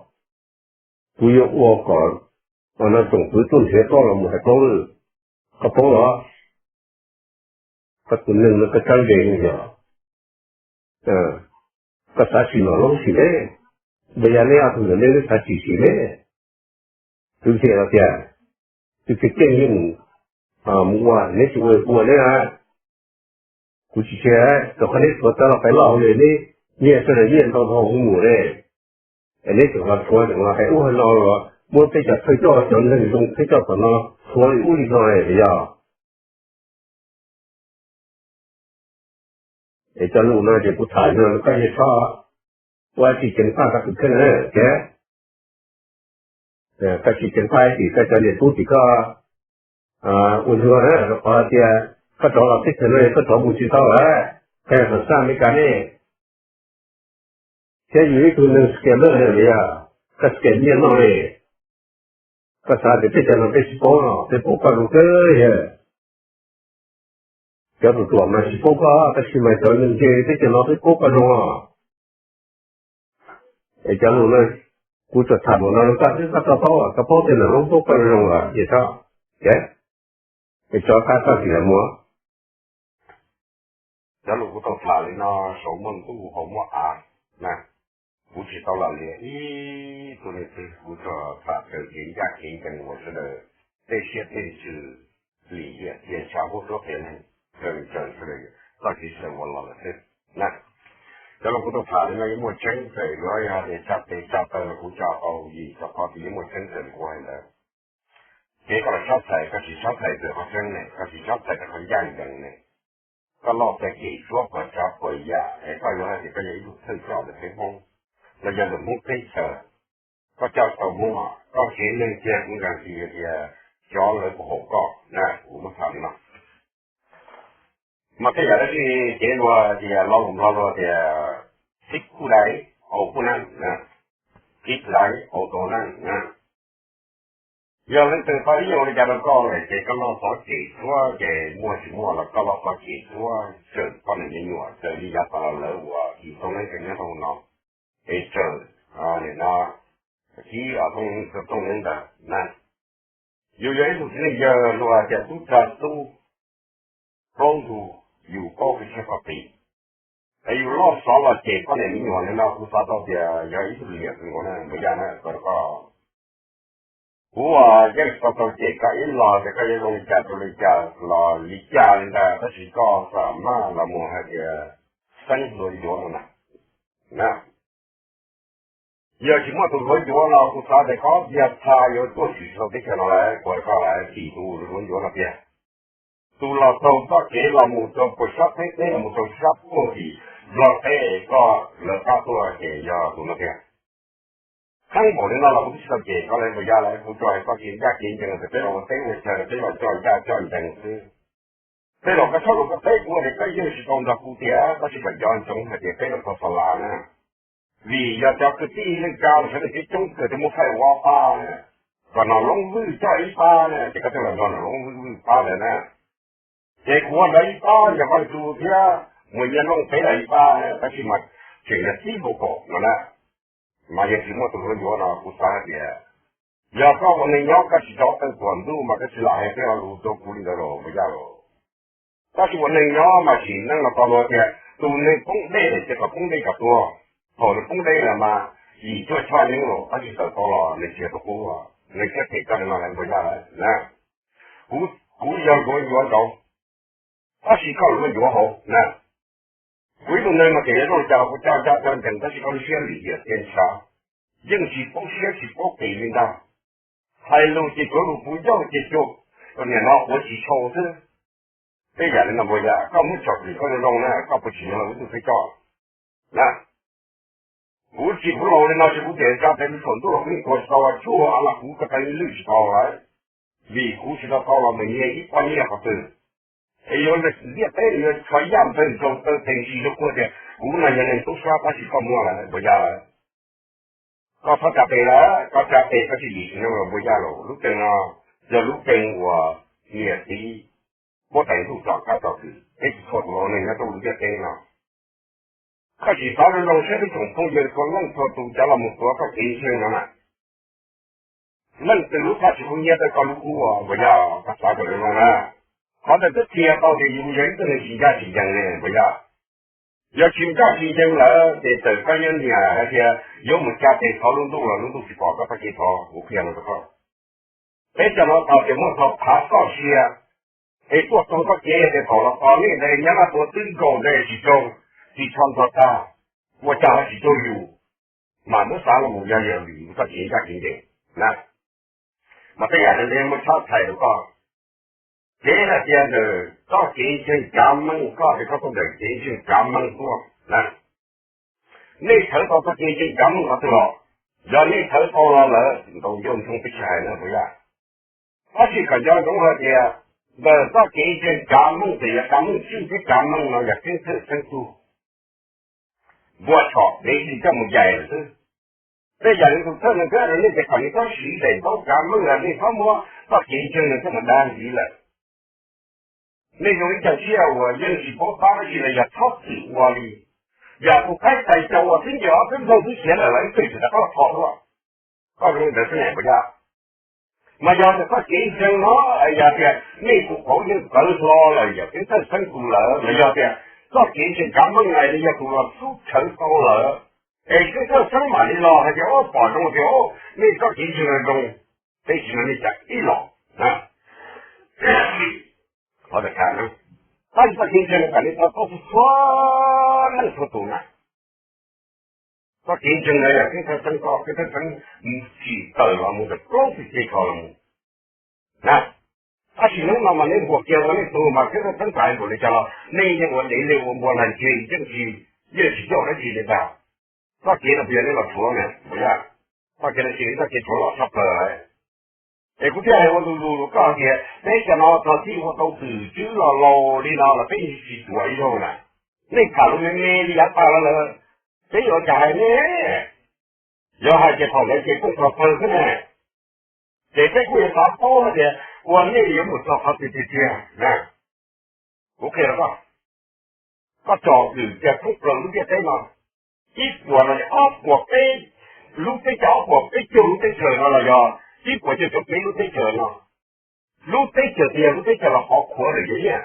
Kuv yuav ua kom no tsoom kwv tuaj nrhiav koj los mus hais plaub lawm. Koj paub los? Koj tus neeg no koj txawj npe yog, koj xav tsis los lub sim ne? Npe yog neb ob tug ntawm neb xav tsis sim ne? Kuv tias los tias, tus tseem ceeb yeej mus ua, neb tsis ua ua neb a. Kuv tsis tsis, rau qhov neb tuav tawv los peb loj li neb, nyiaj sawv daws nyiaj ntau dhau mus mus ne. Es neb tseem los tshuav tseem los hais ub hais no los muab peb cov thawj coj cov neeg zoo peb coj tom no tshuav li ub li no es yog. Es cov lus no ces kuv tham yog koj yeej txhob ua tsis ceev faj koj tus kheej na. Koj tsis ceev faj tim koj cov niam tub tim koj ua ntsuag na, rau qhov tias koj rov los teb chaws no koj rov mus tsis tau lawm. Koj yog xam xaj Amelikas ne, thiab yus ib tug neeg scammer na, koj scam nyiaj noj li. Koj xav tias teb chaws no peb tsis paub no, peb paub koj zoo kawg yog. Cov tus ruam mas tsis paub koj, tab sis mas cov neeg ntse teb chaws no peb paub koj zoo os. Es cov lus no kuv tsuas tham mus no rau koj xwb, koj tau paub, koj paub tej nam lub paub koj zoo los ces tso, es tso qab txoj kev mus. Cov lus kuv tau tham li no, saum muaj ntuj hauv muaj av na, kuv tsis tau lam liam ib tug leej twg, kuv tsuas tham raws kev ncaj kev ncees uas sawv daws tej siab tej ntsws lim hiam tias ntshav huab tuab qia neeg, raws ntshaw sawv daws txoj kev sawv ua los lawm xwb na. Cov lus kuv tau tham li no yeej muaj tseeb txawm yuav yog tias tsa tes tsa taw los kuv tsa tau yim tau qhov tias yeej muaj tseeb txawm li kuv hais ntawd. Ces koj los txhob txhais, koj tsis txhob txhais txawm qhov tseeb ne, koj tsis txhob txhais rau qhov ncaj ncees ne. Koj loj txais cem suab puas tsav puas yam es koj yuav hais tias koj yog ib tug thawj coj ntawm peb Hmoob, los yog ntawm Hmoob teb chaws, koj coj tau Hmoob os, koj tsev neeg kiag kuv nkag siab tias cov lawv puas haum koj na, kuv muab tham li no. Mas tej yam dab tsi cev luag tias lo lus Nplog luag tias keep cool dai, au kuj neej, keep dai, au tau neej. Yog leej twg tau ib yam li cas rau koj lawm ces koj loj xov cem suab, ces muaj tsis muaj los koj loj xov cem suab, txawm poj niam me nyuam, txawm li yav tas los lawv uas kis tau neeb tseem nyob rau no, es txawm nim no kib tooj neeb ntawd na. Yus yog ib tug txiv neej yawg luag tias tub rog tub plaub ntug, yus paub kev tshiab qhov qis. Es yus loj xov los cem poj niam me nyuam li no kuv xav tau tias yog ib tug liam kawg nkaus na Npuas Yaj na, koj rau koj. Kuv yeej tsis tau tau cem koj ib los tias koj yuav zoo li cas rau li cas los li cas li ntawd, tab sis koj xam maj los mus hais tias xeeb hluas yuav no na. Yog tsis muaj tus hluas yuav los kuv xav tias koj yog txha yuav tuaj tsis tau teb chaws no lawm, kuv hais koj lawm, tim tus hluas yuav no tiag. Tus los taug txoj kev los mus rau puas sab teb teb los mus rau sab puag tim Nplog teb, koj lawv pab tuaj ces yog tus no tiag. Txheeb npaum li no los kuv twb tsis tau cem koj li Npuas Yaj lawm, kuv tsuas hais koj kev ncaj kev ncees tias peb los ua teb ua chaw, peb los coj ncaj coj ncees xwb. Peb los koj txhob los koj teb kuv tias koj yeej tsis tau nrog kuv tias koj tsis pom nco ntsoov hais tias peb los txog Xa Las na. Vim yog cov kwv tij neej tsa los sawv daws coob coob kawg thiaj muab faib ua ob pab na. Kom Nom Loob Vwj coj ib pab na, ces koj thiaj los nrog Nom Loob Vwj pab lawm na. Ces kuv ua ntawd ib pab yog koj tus thiab Muas Nyiaj Looj peb los ib pab, tab sis mas tseem yog tib hauv paus no na. Mas yog tsis muaj tus hluas yuav no kuv xav hais tias yog koj ua neeg nyob koj tsis rov tawm tuam ntuj mas koj tsis lam hais tej lo lus rau kuv li ntawd los Npuas Yaj los. Tab sis ua neeg nyob mas sim neej los tau luag tias tus neeg poob dej ces kom poob dej kom tuag, thaum nws poob dej lawm mas yim cuaj choj nyob los tab sis tawm tau los nws tsis yog tus qub, nws thiaj them koj li no lawm Npuas Yaj lawm na. Kuv, kuv yog hluas yuav nraud, tab sis koj hluas yuav hauv na. Kuv ib tug neeg mas tseem yuav zoo li cas los kuv coj ncaj coj ncees, tab sis koj lub siab lim hiam tias ntshav, yeej tsis paub siab tsis paub qis li ntag. Hais lus ces tsuav lus puv ncauj ces cuag nim no quav tsis tshau xwb. Tej yam li no Npuas Yaj, koj muab tsom kwm koj zoo zoo na, koj puas tsim nyog los ua ib tug thawj coj na? Kuv tsis kuv laus li no ces kuv tias tsa tes tsaus ntuj los kuv yeej tuav tsis tau, tshuaj los kuv ko taw lwj tsis tau lawm, vim kuv tsis tau tau los mus nyiag ib pob nyiaj qhov twg. Es yuav ntiaj teb yuav tshuav yaj ntawd nrog taw tes ntsis rau kuv tias kuv no yog neeg tub sab tab sis koj muaj lawm Npuas Yaj lawm. Koj txhob tsa tes lawm, koj tsa tes koj tsis dim sim neej los Npuas Yaj los. Lub teev no yog lub teev uas niam txiv muab tais ntuj tsom kab tsom kwm, peb tsis txhua tus ua neeg nyob rau lub ntiaj teb no. Koj tsis xav zoo zoo saib peb tsoom phooj ywg txhua leej txhua tus cov los mus tuav koj kev ntseeg no na, leej twg lub txaj tsis pub nyiaj rau koj lub kub, puas yog? Koj xav kom zoo zoo na. Qhov ntawd twb qhia tau tias yus yog ib tug neeg tsis ncaj tsis ncees ne, puas yog? Yog tsis ncaj tsis ncees lawm ces txawm koj yuav niam hais tias yuav mus tsa tes thov lub ntuj los lub ntuj tsis pom koj txoj kev thov, kuv qhia no rau koj. Peb cov no tau tias muaj txog phav txoj sia, es tuaj txog txoj kev tias thaum los tos nej ntawd nyab laj tua twb nkaus ntawd tsis raug, tsis txhob ntxhov tag, ua cas ho tsis raug yus, mas muab xav los mus yog yog vim yus txoj kev ncaj kev ncees na. Mas tej yam ntawd muab tshab txhais rau koj. Kev hais tias ntawm txoj kev ntseeg kav meej, koj tias koj tuaj ntawm kev ntseeg kav meej tuaj na. Nej thawv tau txoj kev ntseeg kav meej qhov twg los? Yog nej thawv tau los lawm, ntaus ncauj ntsoog peb tsis hais na, puas yog? Tab sis kom nco ntsoov hais tias ntawm txoj kev ntseeg kav meej, txawm yog kav meej tswj thiab kav meej no yog keeb thawj xeeb tug. Npua tshom dev li coj mus yaim lawm xwb. Tej yam li tus thawj neeg thiab nej tias kom nej txhob siv daim ntaub kav meej los nej txhob muab txoj kev ntseeg no coj mus dag ntxiv lawm. Nej zoo ib co tsiaj uas yeej tsis paub tab dab tsi los yog txhob txwm ua li. Yog tus qaib tais caus uas twb nce ob peb nkaug twb siav lawm los ib txwm tsis rov qab los phom dua. Koj zoo li ntawd xwb ne, puas yog? Mas yog tias txoj kev ntseeg no, yog tias nej tus qauv yeej tawv hlo lawm, yog keeb thawj xeeb tus lawm, los yog tias txoj kev ntseeg kav meej no yog tus los xub tshawv tau lawm, es keeb thawj xeeb mam li los hais tias, o, pom zoo tias, o, nej txoj kev ntseeg zoo, peb tsis nug nej tsam ib los. Qhov ntawd, tab sis txoj kev ntseeg no kom nej tau txhua leej txhua tus na. Txoj kev ntseeg no yog keeb thawj xeeb koj, keeb thawj xeeb tsim tawm los mus ntawm plaub tug teg tsho los mus na. Tab sis hnub no mas nej npuas kiag rau nej tug mas keeb thawj xeeb txais npaum li cas los nej yeej ua dev li ua npua lag ntseg, yeej tsis, yeej tsis coj dab tsi li ntag. Txoj kev no puas yog nej los rhuav na, puas yog? Txoj kev no tsis yog txoj kev rhuav loj tshaj plaws lawm. Es kuv thiaj hais ua ntu zus rau koj hais tias peb cov no txog txij ua tau twm tswb los laus li no los peb yeej tsis tuav ib zaug na. Nej tham lus me me li yav tas los lawm, peb yuav cas hais nej. Yog hais tias thaum ntawd ces pheej txog pawg xwb ne, ces peb kuj yuav xav paub hais tias ua nej yuav mus txog qhov twg tiag tiag na. Kuv qhia rau koj, koj tsom kwm kiag thoob plaws lub ntiaj teb no, ib puas no ob puas peb, lub teb chaws ob puas peb caug lub teb chaws no los yog ib puas cuaj caum peb lub teb chaws no, lub teb chaws twg yog lub teb chaws los pov khuav lawm yog nyiaj,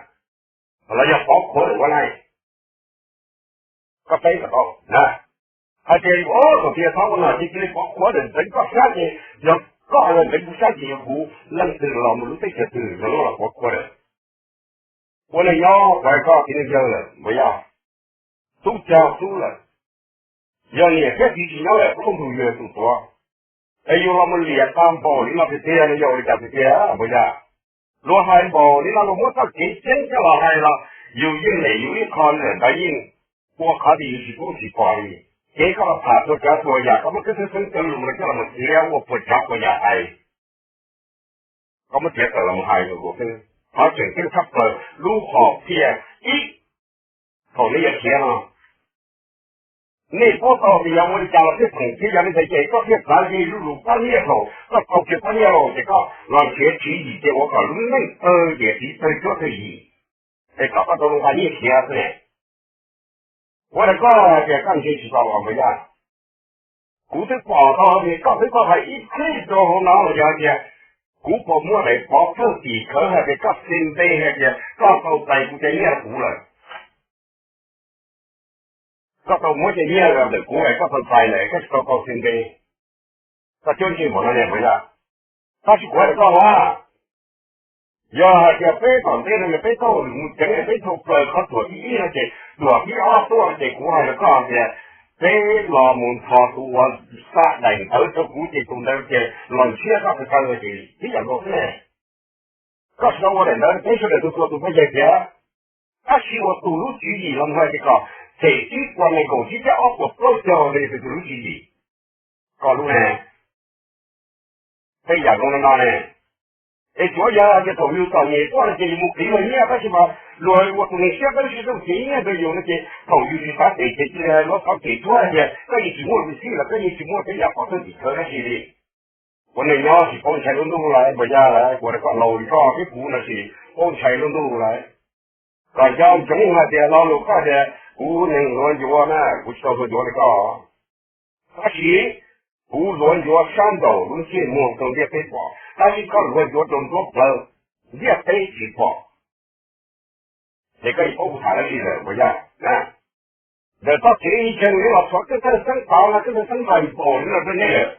los yog pov khuav lawm ua nai? Koj teb kom tau na. Hais tias, o, thaum twg txhob ua no ces cia li pov khuav lawm ntxeev koj sab ces yog koj, yog ntxeev kuv sab ces yog kuv, leej twg los mus lub teb chaws twg los pov khuav lawm. Ua neej nyob kuv hais koj txiv neej yawg lawm, puas yog? Tub cog tub lawm, yog niam thiab txiv tsis nyob lawm kuv tus yawg tus tuav, es yus los mus liam tag npaum li no tiag tiag no yog ua li cas tiag tiag, puas yog? Luag hais npaum li no luag muab txoj kev tseeb coj los hais los yus yeej lem yus ib qho ntawm ntawd yeej ua qhov tias yus tsis paub tsis pom li. Ces koj los tham txhua tsav txhua yam, koj muab keeb thawj xeeb cov lus no coj los mus txiav ua puas tsav puas yam hais. Koj muab txiav tawm los mus hais rau kuv xwb, qhov tseem ceeb tshaj plaws lub hom phiaj ib, thaum nej yuav khiav no, nej paub tau tias yog ua li cas los thiaj pheem thiab, yog li ntawd ces koj thiaj txav ze lub lus pab nyiaj thaum koj tau kiag pab nyiaj los ces koj los nrhiav tswv yim ces ua kom lub neej tawg ces tiv tawg cuab tawg yim, es kom koj tau nqa nyiaj khiav xwb ne. Ua rau koj hais tias koj ntse tsis tau los puas yog? Kuv twb pom tau tias koj twb tau hais ib txhij rau hauv no los yog hais tias kuv puas muaj daim pov thawj tim khawv hais tias koj xi npe hais tias koj tau txais kuv cov nyiaj rau kuv lawm. Koj tau muab cov nyiaj los ntawm kuv es koj tau txais lawm koj tsis tau tau xi npe. Koj cuab ntsej npaum no ne puas yog? Tab sis kuv hais rau koj na, yog hais tias peb tom ntej no peb tau mus ceev peb tau plaws qhov tuam thib ib no ces tuam thib ob tuaj ces kuv hais rau koj tias peb los mus nthos tus uas xa daim ntawv rau kuv ces tus ntawd ces los ntshiab koj taw taw ces tib yam nkaus xwb ne. Koj tsis tau ua daim ntawv peb sawv daws tus tua tus poj yawg tiag, tab sis ua tus lub tswv yim los mus hais tias kom them ib puas nees nkaum tsib thiab ob puas plaub caug no yog tus lub tswv yim. Koj lub ne, tej yam zoo li no ne. Es tsuav yog hais tias thaum yus txom nyem tuaj no ces yus mus qiv luag nyiaj tab sis mas luag ua tus neeg siab dawb siab zoo cev nyiaj rau yus no ces thaum yus tsis xav cem ces cia li luag txhob cem tsuav hais tias koj yeej tsis muaj lus txhij los koj yeej tsis muaj tej yam pov thawj tim khawv dab tsi li. Ua neej nyob tsis paub ntshai lub ntuj lawm puas yog lawm, kuv rau koj laus li koj thiab kuv no tsis paub ntshai lub ntuj lawm. Kom nco ntsoov hais tias lo lus koj tias Kuv neeg luav ncuav na, kuv tsis tau luav ncuav li koj. Tab sis kuv luav ncuav sab nraum lub ntsej muag rau ntiaj teb pom, tab sis koj luav ncuav rau nruab plawv, ntiaj teb tsis pom. Ces koj yuav paub kuv tham dab tsi lawm puas yog? Ntawm txoj kev ib txhia nws los txhuav Keeb Thawj Xeeb tod no, Keeb Thawj Xeeb npam npaum li no rau nej lawm.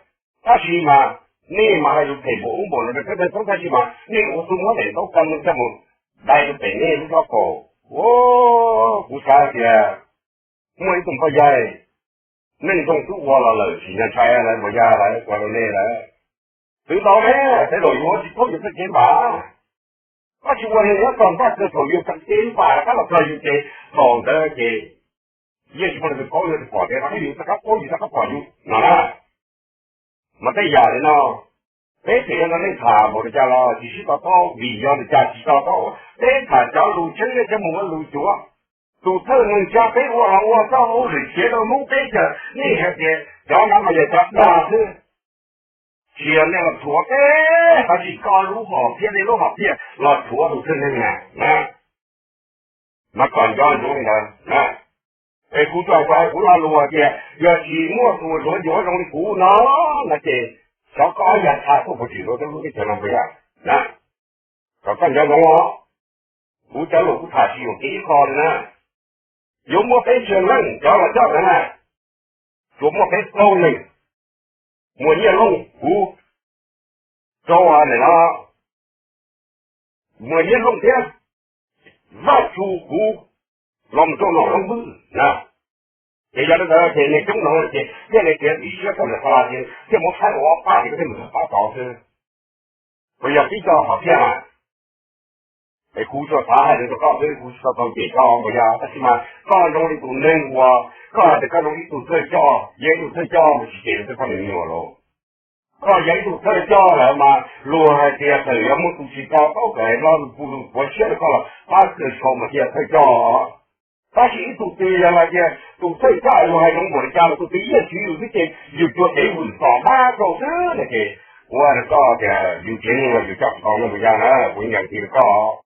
Tab sis mas nej mas hais lus phem npaum ub npaum no rau Keeb Thawj Xeeb, tab sis mas nej ua tus muab daim ntaub kaw coj mus dai rau pem nej lub hlob kaum. Kuv xav hais tias muaj ib tug poj yaig neej zoo twb ua los lawm tsis ntshai lawv puas yog, lawv ua rau nej lawm. Twb tau ne, tej zaum yuav tsis paub yus txoj kev npam. Koj tsis ua neeg nyob txog npaj kawg thaum yus txoj kev npam rov qab los txog yus ces thaum ntawd ces yeej tsis muaj leej twg paub yus, tsis pom tias rov qab yus rov qab paub yus rov qab pom yus no na. Mas tej yam li no peb tseem yuav nrog nej tham npaum li cas los tsis sib to taub, vim yog li cas tsis to taub, peb tham cov lus tseeb, nej tseem mus ua lus cuav. Tus thawj neeg tsa peb ua los ua txoj hauj lwm khiav rau hnub peb caug, nej hais tias cov no mas yog cov dag xwb. Tsis yog nej los txhuav peb, tab sis koj lub hom phiaj, nej lub hom phiaj los txhuav tus thawj neeg na. Mas kom nco ntsoov li ntawd na. Es kuv tsuas hais kuv lo lus hais tias yog tsis muaj tus luav ncuav zoo li kuv no no ces xyov koj yog tha tuaj puas tsim dua tej lub teb chaws no puas yog na. Kom koj nco ntsoov os, kuv cov lus kuv tham tsis yuam kev ib qho li na. Yuav muaj peb txhiab leej cov los coj ntawd na, tsuas muaj peb plaub leeg, Muas Nyiaj Looj, kuv, rau nim no Muas Nyiaj Looj thiab Vaj Tsu, kuv, los mus rau Nom Looj Vwj na. Ces yog li ntawd ces nej coob no ces thiaj li tias ib siab tau lawm txog ces thiaj muab faib ua ob pab ces thiaj mus pab tod xwb. Puas yog tib co hom phiaj na? Es kuv tsuas xav hais li rau koj xwb, kuv tsis tau tau cem koj puas yog, tab sis mas koj zoo li tus neeg uas koj hais tias koj zoo ib tug thawj coj, yog ib tug thawj coj mas tsis cem rau tej poj niam me nyuam los. Koj yog ib tug thawj coj lawm mas luag hais tias txawm yuav muaj tus tsis to taub kom hais lo lus puas siab rau koj los pab kawg sau mas thiaj thawj coj. Tab sis ib tug twg yog hais tias tus thawj coj luag hais zoo npaum li cas los tus twg yeej siv yus xwb ces yus cuag dev vwm tom dab rau xwb no ces kuv hais rau koj tias yus tsev neeg los yus coj tsis tau no puas yog na, kuv yeej hais kiag rau koj.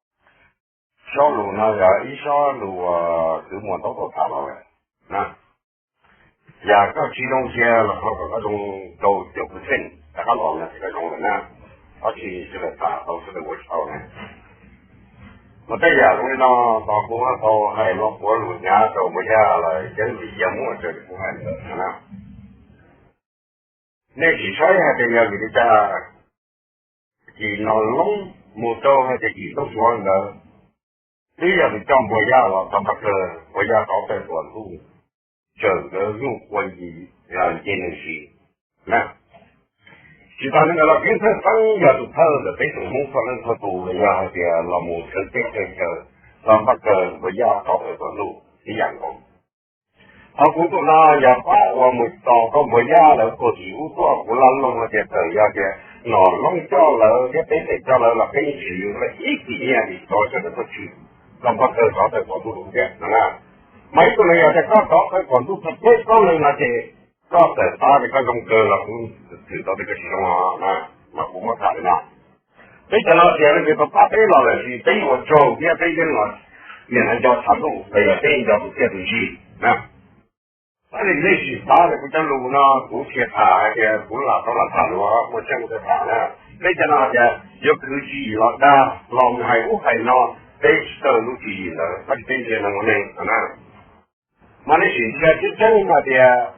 Sob lus no yog ib sob lus uas kwv Muas Ntaub tuaj tham los lawm na. Yog koj tsis zoo cia los thov kom koj zoo rau caum percent rov qab los no ces koj zoo lawm na. Tab sis sawv daws tham tau sawv daws ua tsis tau na. Mas tej yam zoo li no, tos kuv tau hais los puav lus hnyav rau Npus Yaj los yeej vim yog muaj raws li kuv hais ntawd na. Nej sim saib hais tias yog vim li cas Cim Nom Loob mus rau hais tias Cim Tooj Suav ntawd, twb yog tus coj Npus Yaj los txog Npab Kawg, Npus Yaj tov tawm tuam ntuj, txawm nkawd nyuj qhuav nce neeg sis na. Tsis tas li ntawd los Keeb Thawj Xeeb yog tus thawj ntawm peb tsoom Hmoob txhua leej txhua tus los yog hais tias los mus txhawb teb txhawb chaw txog Npab Kawg, Npus Yaj tov tawm tuam ntuj ib yam nkaus. Qhov kuv tus no yog pab uas mus tos tau Npus Yaj lawv puag tim ub tuaj, kuv lo loo hais tias txawm yog tias Nom Loob coj lawv thiab peb tseem coj lawv los peb yeej tsis yuav ib kis nyiaj li rau sawv daws tuaj tshwm txog Npab Kawg tov tawm tuam ntuj lawm thiab no na. Mas ib tug neeg yog tias koj tov tawm tuam ntuj txog peb plaub leeg no ces koj txawm pab tias koj zoo kawg los kuv txwm tau tias koj tsis zoo no na. Mas kuv muab tham li no, peb cov no tias leej twg tau pab peb los lawm ces peb ua tsaug thiab peb yeej los niam no nco tshav ntuj los yog peb nco tus txiaj tus ntsig na. Tab sis nej sim xav tias kuv cov lus no kuv tsis tham hais tias kuv lam tau lam tham lus, muaj tseeb kuv thiaj tham na. Peb cov no tias yuav khwv tswv yim los dag los mus hais ub hais no, peb tsis tau lub tswv yim ntawd, tab sis peb ntsia neeg ua neeg no na. Mas nej sim ntsia tseeb tseeb hais tias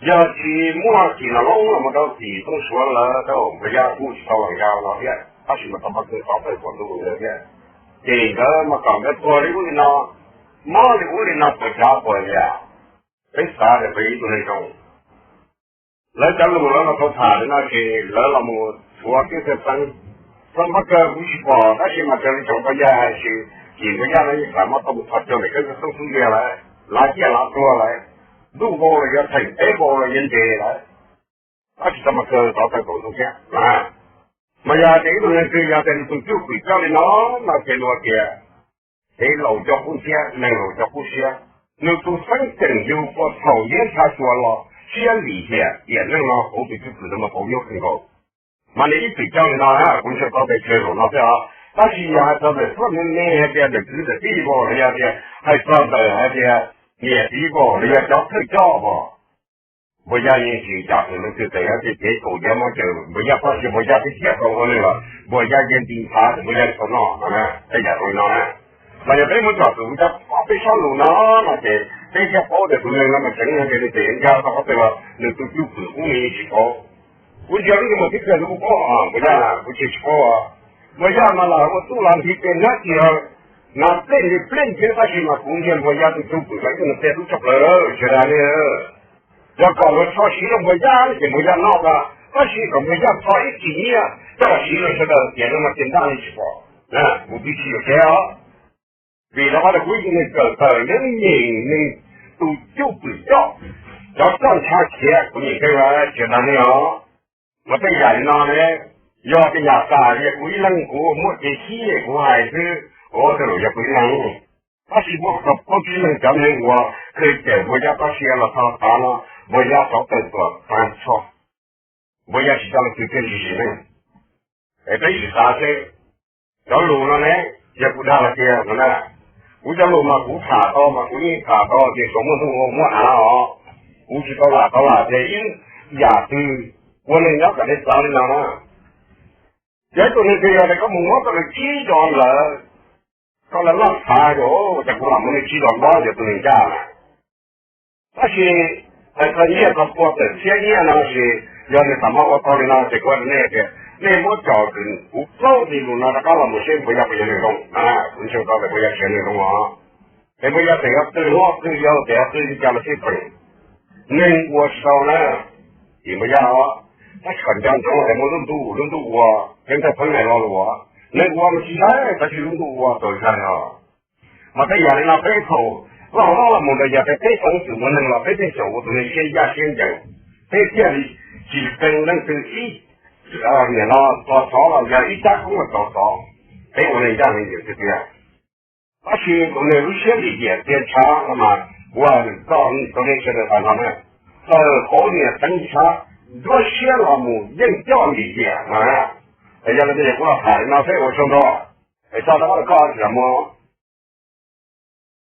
yog tsis muaj Cim Nom Loob los mus rau Cim Tooj Suav lawv rau Npus Yaj kuj tsis tau los nkag no thiab, tab sis mas tau Npab Kawg tov tawm tuam ntuj ntawd thiab. Ces nkawd mas kom nkawd tuag li ub li no, mob li ub li no puas tsav puas yam, peb xav tias peb ib tug neeg zoo. Lawv cov lus lawv los tau tham li no ces lawv los mus txhuav Keeb Thawj Xeeb. Txog Npab Kawg kuv tsis pom, tab sis mas raws li tsoom poj yawg hais tias Cim Npus Yaj no yeej xav muab tau mus txhos caug ntawm Keeb Thawj Xeeb xub ntiag lawm, lav ciaj lav tuag lawm, ntuj vau los yuav theem, teb vau los yuav nres lawm. Tab sis tau Npab Kawg tov tawm tuam ntuj thiab. Mas yog tias ib tug neeg twg yog tias nws tus cwj pwm coj li no, no ces luag tias dev laus coj qub ntxhiab, neeg laus coj qub siab. Nws tus xeeb ceem yug puas txhaum liab ntsha xyuas los siab lim hiam tiam neej no hauv tus cwj pwm no mas pauv nyob kawg nkaus. Mas nws ib txwm coj li no na, kuv ntshaw tau pes tsawg zaum no xwb os. Tab sis yog hais txog ntawm txoj me me hais tias ntawm kwv ntawm tij vos los yog tias hais txog ntawm hais tias niam txiv vos los yog cov thawj coj vos, Npua Yaj yeej tsis yam tus leej twg txawm yog tias cev kaum yam muab caws Npua Yaj poj sia Npua Yaj twb ciaj tau ua neeg los Npua Yaj yeej nti nthav tus Npua Yaj tsis tau noj no na, tej yam zoo li no na. Mas yog peb muab tsom kwm ua cov peb sob lus no no ces peb thiaj paub tias tus neeg no mas tseem yog tias nws tseem nkag tau qhov twg los nws tus cwj pwm ub nws yeej tsis paub. Kuv ntsia lub ntsej muag tib pliag kuv paub Npua Yaj, kuv tsis tsis paub. Npua Yaj mas lam ua txuj lam nthi tes nab tis, mas plej nti plej nti tab sis mas kuv ntsia Npua Yaj tus cwj pwm mas ib tug neeg tiag tub tshaj plaws lawm sawv daws ne. Yog kom luag tso siv rau Npua Yaj ces Npua Yaj noj tau, tab sis kom Npua Yaj tso ib txhis nyiaj coj los siv rau sawv daws tias no mas tes ntaj li tsis pom, kuv twb tsis yuav tsev os. Vim rau qhov tias kuv ib tug neeg kawm tawm yeej nyeem neeg tus cwj pwm coj, cov coj ntshav khiav kuv nyeem tej sawv daws ne os. Mas tej yam li no ne, yog tej yam tas li kuv ib leeg kuv muaj kev xib kuv hais xwb, ua tej lus yog kuv ib leeg. Tab sis muaj txog plaub tsib leeg cov neeg uas kheev cawm Npua Yaj poj sia los txog tav no, Npua Yaj sov tawm tuam tag nrho, Npua Yaj tsis coj leej twg thiaj tsis sim neej. Es peb sim xav seb, cov lus no ne, yog kuv dag los tiag no na, kuv cov lus mas kuv tham tau mas kuv yeej tham tau tias tsuas muaj ntuj muaj av os, kuv tsis tau lam tau lam tias ib yam twg ua neeg nyob kom deb txav li no na. Yog ib tug neeg twg yog tias koj mus muab koj lawv tsib zos lawm, koj lawv loj xav tias kuv lam muab nej tsib zos npob yog tus neeg ncaj na. Tab sis hais txog nyiaj txog pua tawm txhiab nyiaj no sis yog nws xam mab ua tau li no ces kuv hais rau nej tias nej muab cov kws kuv plaub hlis lus no rov qab los mus seb Npua Yaj puas yog neeg zoo na. Kuv ntseeg tau tias Npua Yaj tsis yog neeg zoo os. Es Npua Yaj tseem yuav qw luaj qw yau tias qw li cas los xij peem, neeg ua tsis tau na. Vim Npua Yaj os, tab sis kom nco ntsoov tias muaj lub ntuj, lub ntuj ua, ceev thawj pheej hais lo lus, neeg ua mas tsis zais tab sis lub ntuj ua tau zais os. Mas tej yam li no peb thaum loj hlob los mus ntawd yog tias peb xeeb xwm ua neeg los peb thiaj xyaum ua tus neeg siab yaj siab ncees, peb thiaj li tsis qee leej twg ib, nim no txog xov los yog ib sab koob los txog xov, peb ua neeg ncaj neeg ncees tiag tiag. Tab sis tus neeg lub siab lim hiam tiag ntshav no mas kuv hais rau nej sawv daws tas no na, tawm hauv niam teev ntshav nruab siab los mus yeej coj lim hiam mas. Yog li ntawd kuv los tham li no seb ua tsaug ntau, es txog rau koj tsis los mus